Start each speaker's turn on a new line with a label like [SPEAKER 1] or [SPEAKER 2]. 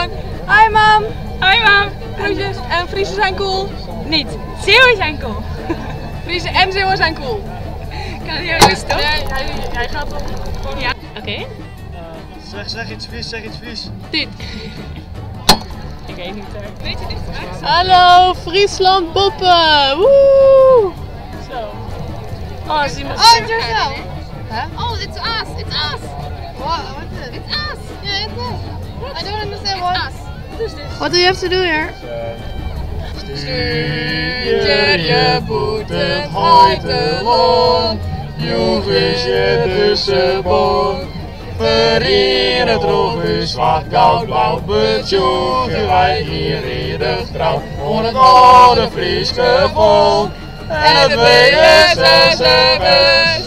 [SPEAKER 1] Gewoon, hi mam.
[SPEAKER 2] Hoi mam.
[SPEAKER 1] Groetjes. En Friesen zijn cool.
[SPEAKER 2] Niet. Zeeuwen zijn cool.
[SPEAKER 1] Friesen en Zeeuwen zijn cool.
[SPEAKER 2] Kan hij ook stoppen?
[SPEAKER 1] Nee, hij gaat om.
[SPEAKER 2] Ja. Oké.
[SPEAKER 3] Zeg iets Fries, zeg iets Fries.
[SPEAKER 2] Dit. Ik weet niet hoor.
[SPEAKER 1] Weet je dit?
[SPEAKER 4] Hallo Friesland Boppen! Woe!
[SPEAKER 2] Zo. Oh, zie maar.
[SPEAKER 4] Oh, it's yourself!
[SPEAKER 5] Oh, it's us! It's us!
[SPEAKER 4] What? What's it?
[SPEAKER 5] It's us!
[SPEAKER 4] Yeah, it's us. I don't understand
[SPEAKER 5] It's
[SPEAKER 4] what.
[SPEAKER 5] us!
[SPEAKER 2] Wat is dit?
[SPEAKER 4] What do you have to do here?
[SPEAKER 3] Stuur je boete het joeg is je tussenboom. Verrieren droeg u zwart goud blauw, betjoegen wij hier ieder trouw. Voor het oude Frieske volk en het WSSMS.